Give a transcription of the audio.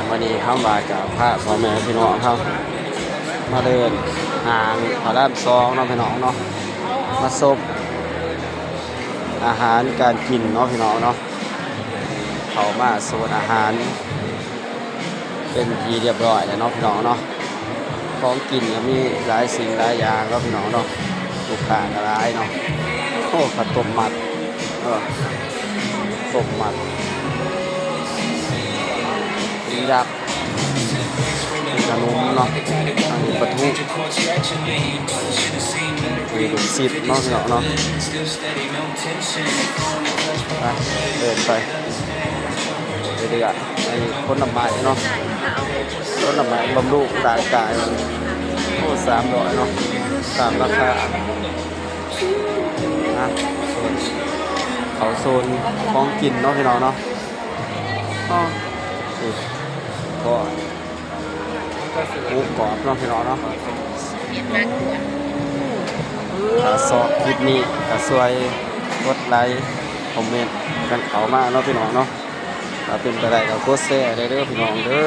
ມື້ນີ້ຄຳຫວານຈະພາພໍ່ແມ່ພີ່ນ້ອງເຮົາມາເດີນຫ້າງພະລາມສອງເນາະພີ່ນ້ອງເນາະ ມາຊົມອາຫານການກິນເນາະພີ່ນ້ອງເນາະ ເຂົ້າມາໂຊນອາຫານເປັນທີ່ຮຽບຮ້ອຍແລ້ວເນາະພີ່ນ້ອງເນາະ. ຂອງກິນກໍມີຫຼາຍສິ່ງຫຼາຍຢ່າງເນາະພີ່ນ້ອງເນາະ ລູກຄ້າກໍຫຼາຍເນາະ. ໂອ້ ເຂົ້າຕົ້ມມັດ ເອີ ຕົ້ມມັດ ເປັນຍັກ ເປັນຂະໜົມເນາະ ອັນນີ້ປາທູ ນີ້ລູກຊິດເນາະພີ່ນ້ອງເນາະ. ໄປ ເດີນໄປເລື້ອຍໆ ອັນນີ້ຜົນໄມ້ເນາະ ຜົນໄມ້ບຳລຸງຮ່າງກາຍ ໂອ້ ສາມຮ້ອຍເນາະ ຕາມລາຄາ. ນະ ໂຊນ ເຂົ້າໂຊນຂອງກິນເນາະພີ່ນ້ອງເນາະ. ອໍ ນີ້ ກໍ ໝູກອບເນາະພີ່ນ້ອງເນາະ. ຖ້າຊອບຄລິບນີ້ກໍຊ່ວຍກົດໄລຄ໌ ຄອມເມັນກັນເຂົ້າມາເນາະພີ່ນ້ອງເນາະ. ຖ້າເປັນໄປໄດ້ກໍກົດແຊແດ່ເດີພີ່ນ້ອງເດີ.